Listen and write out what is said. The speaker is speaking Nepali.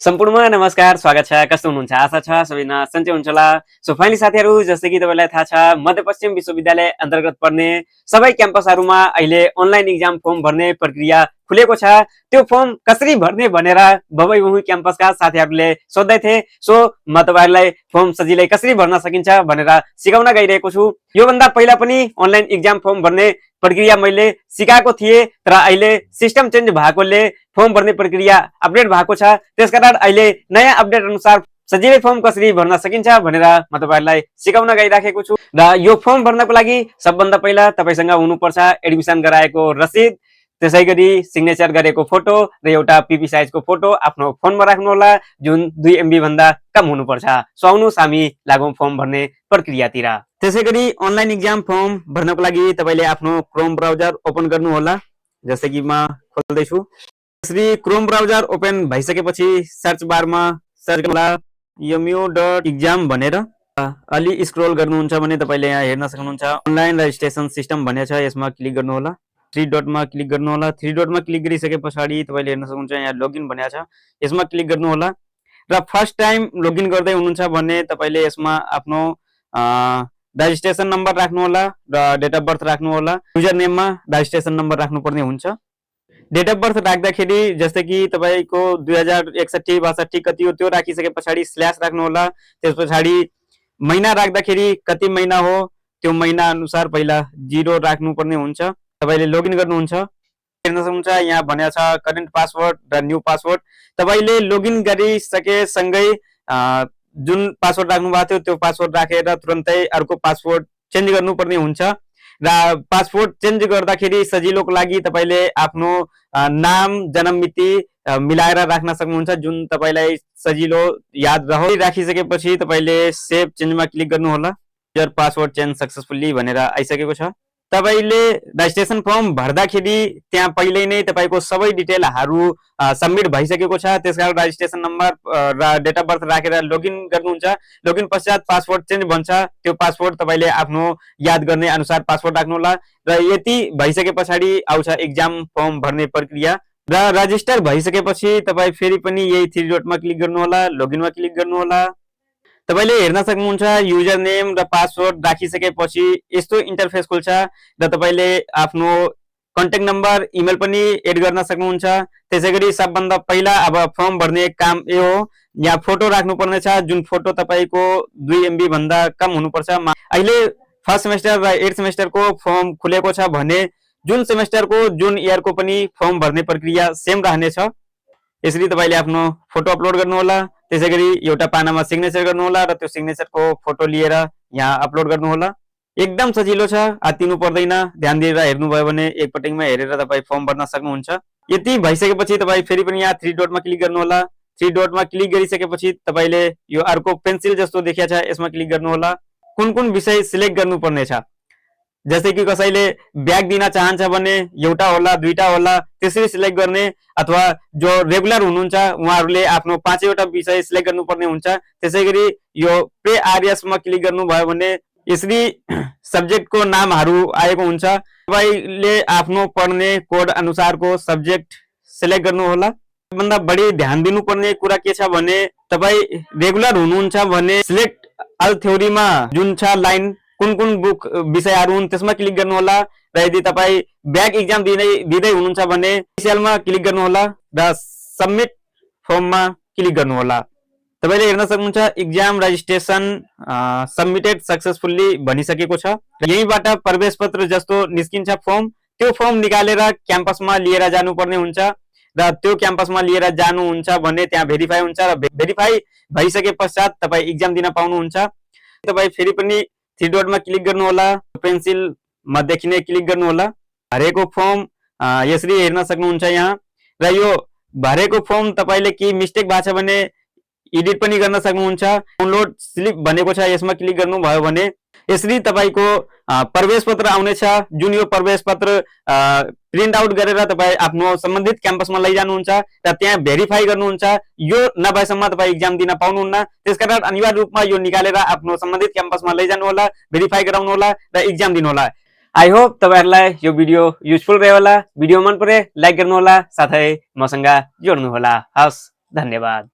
सम्पूर्णमा नमस्कार, स्वागत छ। कस्तो हुनुहुन्छ? आशा छ सबैजना सन्चै हुनुहुन्छ होला। सो फाइनली साथीहरू, जस्तै कि तपाईँलाई थाहा छ, मध्यपश्चिम विश्वविद्यालय अन्तर्गत पर्ने सबै क्याम्पसहरूमा अहिले अनलाइन एक्जाम फर्म भर्ने प्रक्रिया खुलेको छ। त्यो फर्म कसरी भर्ने भनेर बबैबुहु क्याम्पसका साथीहरूले सोध्दै थिए। सो म तपाईँहरूलाई फर्म सजिलै कसरी भर्न सकिन्छ भनेर सिकाउन गइरहेको छु। योभन्दा पहिला पनि अनलाइन एक्जाम फर्म भर्ने प्रक्रिया मैले सिकाएको थिएँ, तर अहिले सिस्टम चेन्ज भएकोले फर्म भर्ने प्रक्रिया अपडेट भएको छ। त्यसकारण अहिले नयाँ अपडेट अनुसार सजिलै फर्म कसरी भर्न सकिन्छ भनेर म तपाईँहरूलाई सिकाउन गइराखेको छु। र यो फर्म भर्नको लागि सबभन्दा पहिला तपाईँसँग हुनुपर्छ एडमिसन गराएको रसिद, त्यसै गरी सिग्नेचर गरेको फोटो र एउटा पिपी साइजको फोटो आफ्नो फोनमा राख्नुहोला, जुन 2 MB भन्दा कम हुनुपर्छ। सो आउनुहोस् हामी लागौँ फर्म भर्ने प्रक्रियातिर। त्यसै गरी अनलाइन एक्जाम फर्म भर्नको लागि तपाईँले आफ्नो क्रोम ब्राउजर ओपन गर्नुहोला। जस्तै कि म खोल्दैछु। त्यसरी क्रोम ब्राउजर ओपन भइसकेपछि सर्च बारमा सर्च गर्नुहोला mu.exam भनेर। अलि स्क्रोल गर्नुहुन्छ भने तपाईँले यहाँ हेर्न सक्नुहुन्छ अनलाइन रजिस्ट्रेसन सिस्टम भनेको छ, यसमा क्लिक गर्नुहोला। 3 डटमा क्लिक गर्नुहोला। 3 डटमा क्लिक गरिसके पछाडि तपाईँले हेर्न सक्नुहुन्छ यहाँ लगइन भनेको छ, यसमा क्लिक गर्नुहोला। र फर्स्ट टाइम लगइन गर्दै हुनुहुन्छ भने तपाईँले यसमा आफ्नो रजिस्ट्रेसन नम्बर राख्नुहोला र डेट अफ बर्थ राख्नुहोला। युजर नेममा रजिस्ट्रेसन नम्बर राख्नुपर्ने हुन्छ। डेट अफ बर्थ राख्दाखेरि जस्तै कि तपाईँको 2061-62 कति हो त्यो राखिसके पछाडि स्ल्यास राख्नुहोला। त्यस पछाडि महिना राख्दाखेरि कति महिना हो त्यो महिना अनुसार पहिला 0 राख्नुपर्ने हुन्छ। तपाईँले लगइन गर्नुहुन्छ, हेर्न सक्नुहुन्छ यहाँ भनेको छ करेन्ट पासवर्ड र न्यू पासवर्ड। तपाईँले लगइन गरिसकेसँगै जुन पासवर्ड राख्नु भएको थियो त्यो पासवर्ड राखेर तुरन्तै अर्को पासवर्ड चेन्ज गर्नुपर्ने हुन्छ। र पासपोर्ट चेन्ज गर्दाखेरि सजिलोको लागि तपाईँले आफ्नो नाम जन्म मिति मिलाएर राख्न सक्नुहुन्छ, जुन तपाईँलाई सजिलो याद रहोस्। राखिसकेपछि तपाईँले सेभ चेन्जमा क्लिक गर्नुहोला। युजर पासवर्ड चेन्ज सक्सेसफुल्ली भनेर आइसकेको छ। तपाईँले रजिस्ट्रेसन फर्म भर्दाखेरि त्यहाँ पहिल्यै नै तपाईँको सबै डिटेलहरू सबमिट भइसकेको छ। त्यसकारण रजिस्ट्रेसन नम्बर र डेट अफ बर्थ राखेर लगइन गर्नुहुन्छ। लगइन पश्चात पासवर्ड चेन्ज भन्छ, त्यो पासवर्ड तपाईँले आफ्नो याद गर्ने अनुसार पासवर्ड राख्नुहोला। र यति भइसके पछाडि आउँछ एक्जाम फर्म भर्ने प्रक्रिया। र रजिस्टर भइसकेपछि तपाईँ फेरि पनि यही 3 डटमा क्लिक गर्नुहोला, लगइनमा क्लिक गर्नुहोला। तपाईँले हेर्न सक्नुहुन्छ युजर नेम र पासवर्ड राखिसकेपछि यस्तो इन्टरफेस खुल्छ र तपाईँले आफ्नो कन्ट्याक्ट नम्बर, इमेल पनि एड गर्न सक्नुहुन्छ। त्यसै गरी सबभन्दा पहिला अब फर्म भर्ने काम यो हो, यहाँ फोटो राख्नुपर्ने छ, जुन फोटो तपाईँको 2 MB भन्दा कम हुनुपर्छ। अहिले फर्स्ट सेमेस्टर र 8th सेमेस्टरको फर्म खुलेको छ भने जुन सेमेस्टरको जुन इयरको पनि फर्म भर्ने प्रक्रिया सेम रहनेछ। यसरी तपाईँले आफ्नो फोटो अपलोड गर्नुहोला। त्यसै गरी एउटा पानामा सिग्नेचर गर्नुहोला र त्यो सिग्नेचरको फोटो लिएर यहाँ अपलोड गर्नुहोला। एकदम सजिलो छ, आत्तिनु पर्दैन। ध्यान दिएर हेर्नुभयो भने एकपटकमा हेरेर तपाईँ फर्म भर्न सक्नुहुन्छ। यति भइसकेपछि तपाईँ फेरि पनि यहाँ 3 डटमा क्लिक गर्नुहोला। 3 डटमा क्लिक गरिसकेपछि तपाईँले यो अर्को पेन्सिल जस्तो देखिया छ, यसमा क्लिक गर्नुहोला। कुन कुन विषय सिलेक्ट गर्नुपर्ने छ, जस्तै कि कसैले ब्याक दिन चाहन्छ भने एउटा होला, दुईटा होला, त्यसरी सिलेक्ट गर्ने। अथवा जो रेगुलर हुनुहुन्छ उहाँहरूले आफ्नो 5 वटा विषय सिलेक्ट गर्नुपर्ने हुन्छ। त्यसै गरी यो पे आरएसमा क्लिक गर्नुभयो भने यसरी सब्जेक्टको नामहरू आएको हुन्छ। तपाईँले आफ्नो पढ्ने कोड अनुसारको सब्जेक्ट सिलेक्ट गर्नुहोला। सबभन्दा बढी ध्यान दिनुपर्ने कुरा के छ भने तपाईँ रेगुलर हुनुहुन्छ भने सिलेक्ट अल थ्योरीमा जुन छ लाइन कुन कुन बुक विषयहरू हुन् त्यसमा क्लिक गर्नुहोला। र यदि तपाईँ ब्याक एक्जाम दिँदै हुनुहुन्छ भने इनिसियलमा क्लिक गर्नुहोला र सबमिट फर्ममा क्लिक गर्नुहोला। तपाईँले हेर्न सक्नुहुन्छ एक्जाम रजिस्ट्रेसन सबमिटेड सक्सेसफुल्ली भनिसकेको छ। यहीँबाट प्रवेश पत्र जस्तो निस्किन्छ फर्म, त्यो फर्म निकालेर क्याम्पसमा लिएर जानुपर्ने हुन्छ। र त्यो क्याम्पसमा लिएर जानुहुन्छ भने त्यहाँ भेरिफाई हुन्छ र भेरिफाई भइसके पश्चात तपाईँ एक्जाम दिन पाउनुहुन्छ। तपाईँ फेरि पनि 3 डटमा क्लिक गर्नुहोला, पेन्सिलमा देखिने क्लिक गर्नुहोला। भरेको फर्म यसरी हेर्न सक्नुहुन्छ यहाँ। र यो भरेको फर्म तपाईँले के मिस्टेक भएको छ भने एडिट पनि गर्न सक्नुहुन्छ। डाउनलोड स्लिप भनेको छ, यसमा क्लिक गर्नुभयो भने यसरी तपाईँको प्रवेश पत्र आउनेछ। जुन यो प्रवेश पत्र प्रिन्ट आउट गरेर तपाईँ आफ्नो सम्बन्धित क्याम्पसमा लैजानुहुन्छ र त्यहाँ भेरिफाई गर्नुहुन्छ। यो नभएसम्म तपाईँ एक्जाम दिन पाउनुहुन्न। त्यसकारण अनिवार्य रूपमा यो निकालेर आफ्नो सम्बन्धित क्याम्पसमा लैजानु होला, भेरिफाई गराउनु होला र एक्जाम दिनु होला। आई होप तपाईँहरूलाई यो भिडियो युजफुल रह्यो होला। भिडियो मन परे लाइक गर्नु होला, साथै मसँग जोड्नु होला। हस्, धन्यवाद।